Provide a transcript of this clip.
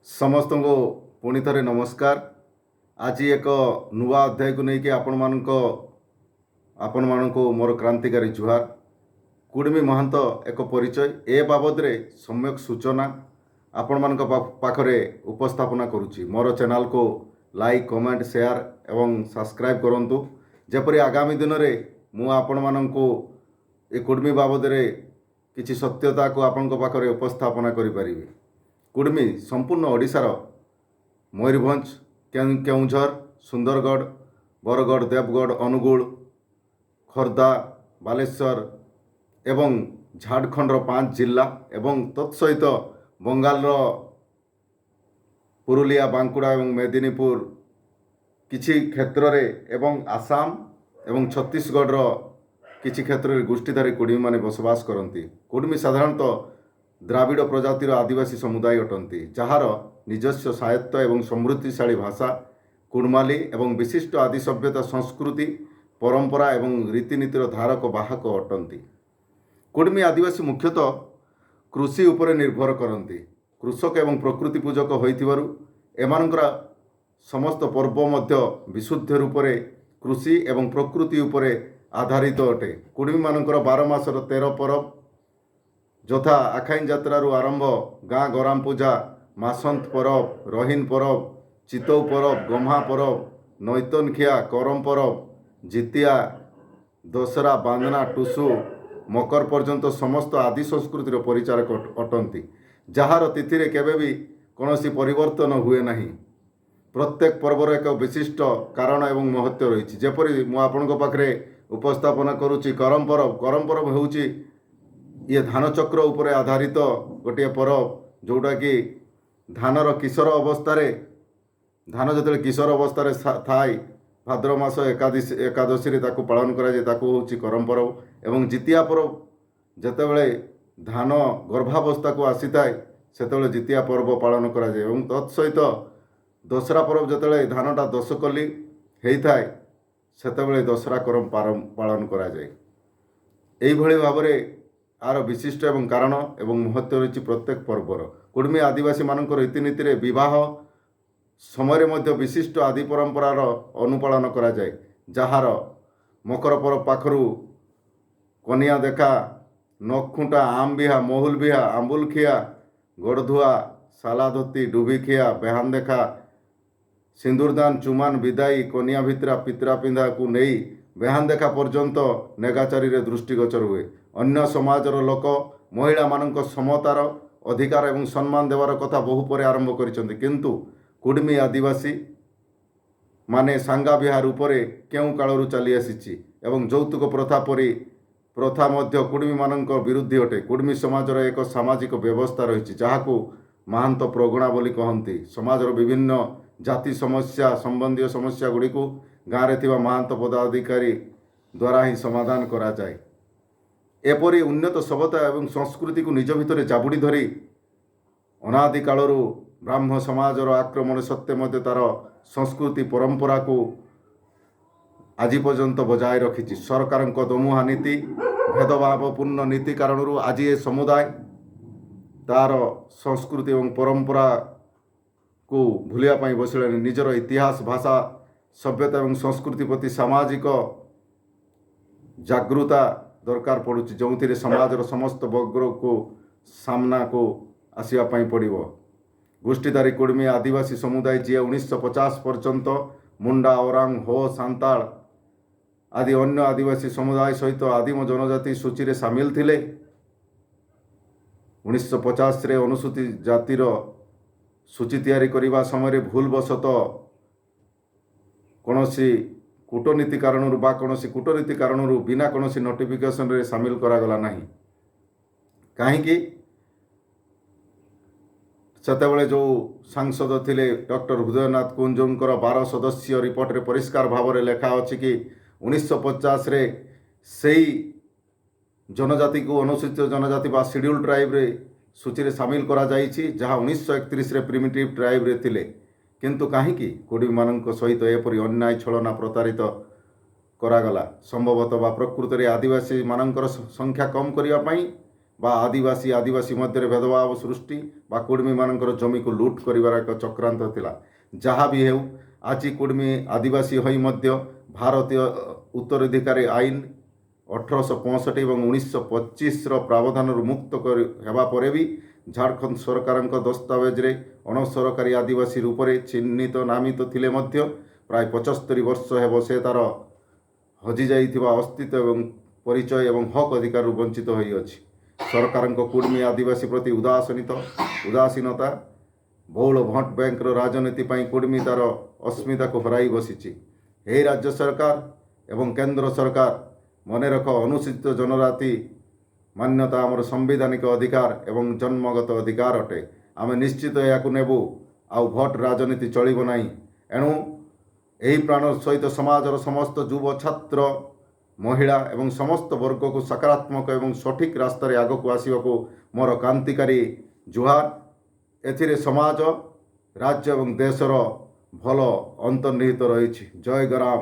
ସମସ୍ତଙ୍କୁ ପୁଣି ଥରେ ନମସ୍କାର। ଆଜି ଏକ ନୂଆ ଅଧ୍ୟାୟକୁ ନେଇକି ଆପଣମାନଙ୍କୁ ମୋର କ୍ରାନ୍ତିକାରୀ ଜୁହାର। କୁଡ଼ମୀ ମହାନ୍ତ ଏକ ପରିଚୟ, ଏ ବାବଦରେ ସମ୍ୟକ ସୂଚନା ଆପଣମାନଙ୍କ ପାଖରେ ଉପସ୍ଥାପନା କରୁଛି। ମୋର ଚ୍ୟାନେଲକୁ ଲାଇକ୍, କମେଣ୍ଟ, ସେୟାର ଏବଂ ସବସ୍କ୍ରାଇବ୍ କରନ୍ତୁ, ଯେପରି ଆଗାମୀ ଦିନରେ ମୁଁ ଆପଣମାନଙ୍କୁ ଏ କୁଡ଼ମୀ ବାବଦରେ କିଛି ସତ୍ୟତାକୁ ଆପଣଙ୍କ ପାଖରେ ଉପସ୍ଥାପନା କରିପାରିବି। କୁଡ଼ମୀ ସମ୍ପୂର୍ଣ୍ଣ ଓଡ଼ିଶାର ମୟୂରଭଞ୍ଜ, କେଉଁଝର, ସୁନ୍ଦରଗଡ଼, ବରଗଡ଼, ଦେବଗଡ଼, ଅନୁଗୁଳ, ଖୋର୍ଦ୍ଧା, ବାଲେଶ୍ୱର ଏବଂ ଝାଡ଼ଖଣ୍ଡର 5 ଜିଲ୍ଲା ଏବଂ ତତ୍ସହିତ ବଙ୍ଗାଳର ପୁରୁଲିଆ, ବାଙ୍କୁଡ଼ା ଏବଂ ମେଦିନୀପୁର କିଛି କ୍ଷେତ୍ରରେ ଏବଂ ଆସାମ ଏବଂ ଛତିଶଗଡ଼ର କିଛି କ୍ଷେତ୍ରରେ ଗୋଷ୍ଠୀଧାରୀ କୁଡ଼ମୀମାନେ ବସବାସ କରନ୍ତି। କୁଡ଼ମୀ ସାଧାରଣତଃ ଦ୍ରାବିଡ଼ ପ୍ରଜାତିର ଆଦିବାସୀ ସମୁଦାୟ ଅଟନ୍ତି, ଯାହାର ନିଜସ୍ୱ ସ୍ୱାୟତ୍ତ ଏବଂ ସମୃଦ୍ଧିଶାଳୀ ଭାଷା କୁଡ଼ମାଲି ଏବଂ ବିଶିଷ୍ଟ ଆଦି ସଭ୍ୟତା, ସଂସ୍କୃତି, ପରମ୍ପରା ଏବଂ ରୀତିନୀତିର ଧାରକ ବାହକ ଅଟନ୍ତି। କୁଡ଼ମୀ ଆଦିବାସୀ ମୁଖ୍ୟତଃ କୃଷି ଉପରେ ନିର୍ଭର କରନ୍ତି। କୃଷକ ଏବଂ ପ୍ରକୃତି ପୂଜକ ହୋଇଥିବାରୁ ଏମାନଙ୍କର ସମସ୍ତ ପର୍ବ ମଧ୍ୟ ବିଶୁଦ୍ଧ ରୂପରେ କୃଷି ଏବଂ ପ୍ରକୃତି ଉପରେ ଆଧାରିତ ଅଟେ। କୁଡ଼ମୀମାନଙ୍କର 12 ମାସର 13 ପରବ, ଯଥା ଆଖାଇନ ଯାତ୍ରାରୁ ଆରମ୍ଭ ଗାଁ ଗରାମ ପୂଜା, ମାସନ୍ତ ପରବ, ରହିନ ପରବ, ଚିତଉ ପରବ, ଗହ୍ମା ପରବ, ନୈତନଖିଆ, କରମ ପରବ, ଜିତିଆ, ଦଶହରା, ବାନ୍ଦନା, ଟୁସୁ, ମକର ପର୍ଯ୍ୟନ୍ତ ସମସ୍ତ ଆଦି ସଂସ୍କୃତିର ପରିଚାରକ ଅଟନ୍ତି, ଯାହାର ତିଥିରେ କେବେ ବି କୌଣସି ପରିବର୍ତ୍ତନ ହୁଏ ନାହିଁ। ପ୍ରତ୍ୟେକ ପର୍ବର ଏକ ବିଶିଷ୍ଟ କାରଣ ଏବଂ ମହତ୍ତ୍ୱ ରହିଛି। ଯେପରି ମୁଁ ଆପଣଙ୍କ ପାଖରେ ଉପସ୍ଥାପନା କରୁଛି କରମ ପରବ। କରମ ପରବ ହେଉଛି ଇଏ ଧାନଚକ୍ର ଉପରେ ଆଧାରିତ ଗୋଟିଏ ପରବ, ଯେଉଁଟାକି ଧାନର କିଶୋର ଅବସ୍ଥାରେ, ଧାନ ଯେତେବେଳେ କିଶୋର ଅବସ୍ଥାରେ ଥାଏ, ଭାଦ୍ରବ ମାସ ଏକାଦଶୀରେ ତାକୁ ପାଳନ କରାଯାଏ। ତାକୁ ହେଉଛି କରମ ପରବ। ଏବଂ ଜିତିଆ ପରବ, ଯେତେବେଳେ ଧାନ ଗର୍ଭାବସ୍ଥାକୁ ଆସିଥାଏ, ସେତେବେଳେ ଜିତିଆ ପର୍ବ ପାଳନ କରାଯାଏ। ଏବଂ ତତ୍ ସହିତ ଦଶହରା ପରବ, ଯେତେବେଳେ ଧାନଟା ଦଶକଲି ହେଇଥାଏ, ସେତେବେଳେ ଦଶହରା କରମ ପାଳନ କରାଯାଏ। ଏଇଭଳି ଭାବରେ ଆର ବିଶିଷ୍ଟ ଏବଂ କାରଣ ଏବଂ ମହତ୍ତ୍ୱ ରହିଛି ପ୍ରତ୍ୟେକ ପର୍ବର। କୁଡ଼ମୀ ଆଦିବାସୀମାନଙ୍କର ରୀତିନୀତିରେ ବିବାହ ସମୟରେ ମଧ୍ୟ ବିଶିଷ୍ଟ ଆଦି ପରମ୍ପରାର ଅନୁପାଳନ କରାଯାଏ, ଯାହାର ମକର ପରବ ପାଖରୁ କନିଆ ଦେଖା, ନଖୁଣ୍ଟା, ଆମ୍ ବିହା, ମହୁଲ ବିହା, ଆମ୍ବୁଲ ଖିଆ, ଗଡ଼ଧୁଆ, ସାଲାଧୋତି, ଡୁବିଖିଆ, ବେହାନ ଦେଖା, ସିନ୍ଦୁରଦାନ, ଚୁମାନ, ବିଦାୟୀ, କନିଆ ଭିତରା, ପିତରା ପିନ୍ଧାକୁ ନେଇ ବେହାନ ଦେଖା ପର୍ଯ୍ୟନ୍ତ ନେଗାଚାରୀରେ ଦୃଷ୍ଟିଗୋଚର ହୁଏ। ଅନ୍ୟ ସମାଜର ଲୋକ ମହିଳାମାନଙ୍କ ସମତାର ଅଧିକାର ଏବଂ ସମ୍ମାନ ଦେବାର କଥା ବହୁ ପରେ ଆରମ୍ଭ କରିଛନ୍ତି, କିନ୍ତୁ କୁଡ଼ମୀ ଆଦିବାସୀ ମାନେ ସାଙ୍ଗା ବିହା ରୂପରେ କେଉଁ କାଳରୁ ଚାଲି ଆସିଛି ଏବଂ ଯୌତୁକ ପ୍ରଥା ପରି ପ୍ରଥା ମଧ୍ୟ କୁଡ଼ମୀମାନଙ୍କ ବିରୁଦ୍ଧି ଅଟେ। କୁଡ଼ମୀ ସମାଜର ଏକ ସାମାଜିକ ବ୍ୟବସ୍ଥା ରହିଛି, ଯାହାକୁ ମହାନ୍ତ ପ୍ରଗଣା ବୋଲି କହନ୍ତି। ସମାଜର ବିଭିନ୍ନ ଜାତି ସମସ୍ୟା ସମ୍ବନ୍ଧୀୟ ସମସ୍ୟା ଗୁଡ଼ିକୁ ଗାଁରେ ଥିବା ମହାନ୍ତ ପଦାଧିକାରୀ ଦ୍ୱାରା ହିଁ ସମାଧାନ କରାଯାଏ। ଏପରି ଉନ୍ନତ ସଭ୍ୟତା ଏବଂ ସଂସ୍କୃତିକୁ ନିଜ ଭିତରେ ଜାବୁଡ଼ି ଧରି ଅନାଦି କାଳରୁ ବ୍ରାହ୍ମ ସମାଜର ଆକ୍ରମଣ ସତ୍ତ୍ୱେ ମଧ୍ୟ ତା'ର ସଂସ୍କୃତି ପରମ୍ପରାକୁ ଆଜି ପର୍ଯ୍ୟନ୍ତ ବଜାୟ ରଖିଛି। ସରକାରଙ୍କ ଦୋମୁହାଁ ନୀତି, ଭେଦଭାବପୂର୍ଣ୍ଣ ନୀତି କାରଣରୁ ଆଜି ଏ ସମୁଦାୟ ତା'ର ସଂସ୍କୃତି ଏବଂ ପରମ୍ପରାକୁ ଭୁଲିବା ପାଇଁ ବସିଲାଣି। ନିଜର ଇତିହାସ, ଭାଷା, ସଭ୍ୟତା ଏବଂ ସଂସ୍କୃତି ପ୍ରତି ସାମାଜିକ ଜାଗୃତା ଦରକାର ପଡ଼ୁଛି, ଯେଉଁଥିରେ ସମାଜର ସମସ୍ତ ବର୍ଗକୁ ସାମ୍ନାକୁ ଆସିବା ପାଇଁ ପଡ଼ିବ। ଗୋଷ୍ଠୀଧାରୀ କୁଡ଼ମୀ ଆଦିବାସୀ ସମୁଦାୟ, ଯିଏ 1950 ପର୍ଯ୍ୟନ୍ତ ମୁଣ୍ଡା, ଓରାଙ୍ଗ, ହୋ, ସାନ୍ତାଳ ଆଦି ଅନ୍ୟ ଆଦିବାସୀ ସମୁଦାୟ ସହିତ ଆଦିମ ଜନଜାତି ସୂଚୀରେ ସାମିଲ ଥିଲେ, 1950ରେ ଅନୁସୂଚିତ ଜାତିର ସୂଚୀ ତିଆରି କରିବା ସମୟରେ ଭୁଲବଶତଃ କୌଣସି କୂଟନୀତି କାରଣରୁ ବା କୌଣସି କୂଟନୀତି କାରଣରୁ ବିନା କୌଣସି ନୋଟିଫିକେସନରେ ସାମିଲ କରାଗଲା ନାହିଁ। କାହିଁକି? ସେତେବେଳେ ଯେଉଁ ସାଂସଦ ଥିଲେ ଡକ୍ଟର ହୃଦୟନାଥ କୁଞ୍ଜୁଙ୍କର 12 ସଦସ୍ୟ ରିପୋର୍ଟରେ ପରିଷ୍କାର ଭାବରେ ଲେଖା ଅଛି କି 1950ରେ ସେଇ ଜନଜାତିକୁ ଅନୁସୂଚିତ ଜନଜାତି ବା ସିଡ୍ୟୁଲ୍ ଟ୍ରାଇବ୍ରେ ସୂଚୀରେ ସାମିଲ କରାଯାଇଛି, ଯାହା 1931ରେ ପ୍ରିମିଟିଭ୍ ଟ୍ରାଇବ୍ରେ ଥିଲେ। କିନ୍ତୁ କାହିଁକି କୁଡ଼ିମାନଙ୍କ ସହିତ ଏପରି ଅନ୍ୟାୟ, ଛଳନା, ପ୍ରତାରିତ କରାଗଲା? ସମ୍ଭବତଃ ବା ପ୍ରକୃତରେ ଆଦିବାସୀମାନଙ୍କର ସଂଖ୍ୟା କମ୍ କରିବା ପାଇଁ ବା ଆଦିବାସୀ ଆଦିବାସୀ ମଧ୍ୟରେ ଭେଦଭାବ ସୃଷ୍ଟି ବା କୁଡ଼ମୀମାନଙ୍କର ଜମିକୁ ଲୁଟ୍ କରିବାର ଏକ ଚକ୍ରାନ୍ତ ଥିଲା। ଯାହା ବି ହେଉ, ଆଜି କୁଡ଼ମୀ ଆଦିବାସୀ ହୋଇ ମଧ୍ୟ ଭାରତୀୟ ଉତ୍ତରାଧିକାରୀ ଆଇନ 1865 ଏବଂ 1925ର ପ୍ରାବଧାନରୁ ମୁକ୍ତ କରି ହେବା ପରେ ବି ଝାଡ଼ଖଣ୍ଡ ସରକାରଙ୍କ ଦସ୍ତାବେଜରେ ଅଣସରକାରୀ ଆଦିବାସୀ ରୂପରେ ଚିହ୍ନିତ ନାମିତ ଥିଲେ ମଧ୍ୟ ପ୍ରାୟ 75 ବର୍ଷ ହେବ ସେ ତା'ର ହଜିଯାଇଥିବା ଅସ୍ତିତ୍ୱ ଏବଂ ପରିଚୟ ଏବଂ ହକ୍ ଅଧିକାରରୁ ବଞ୍ଚିତ ହୋଇଅଛି। ସରକାରଙ୍କ କୁଡ଼ମୀ ଆଦିବାସୀ ପ୍ରତି ଉଦାସୀନତା, ବହୁଳ ଭୋଟ ବ୍ୟାଙ୍କର ରାଜନୀତି ପାଇଁ କୁଡ଼ମୀ ତା'ର ଅସ୍ମିତାକୁ ହରାଇ ବସିଛି। ଏହି ରାଜ୍ୟ ସରକାର ଏବଂ କେନ୍ଦ୍ର ସରକାର, ମନେ ରଖ, ଅନୁସୂଚିତ ଜନଜାତି ମାନ୍ୟତା ଆମର ସାମ୍ବିଧାନିକ ଅଧିକାର ଏବଂ ଜନ୍ମଗତ ଅଧିକାର ଅଟେ। ଆମେ ନିଶ୍ଚିତ ଏହାକୁ ନେବୁ ଆଉ ଭୋଟ ରାଜନୀତି ଚଳିବ ନାହିଁ। ଏଣୁ ଏହି ପ୍ରାଣ ସହିତ ସମାଜର ସମସ୍ତ ଯୁବ, ଛାତ୍ର, ମହିଳା ଏବଂ ସମସ୍ତ ବର୍ଗକୁ ସକାରାତ୍ମକ ଏବଂ ସଠିକ୍ ରାସ୍ତାରେ ଆଗକୁ ଆସିବାକୁ ମୋର କ୍ରାନ୍ତିକାରୀ ଜୁହାର। ଏଥିରେ ସମାଜ, ରାଜ୍ୟ ଏବଂ ଦେଶର ଭଲ ଅନ୍ତର୍ନିହିତ ରହିଛି। ଜୟ ଗରାମ।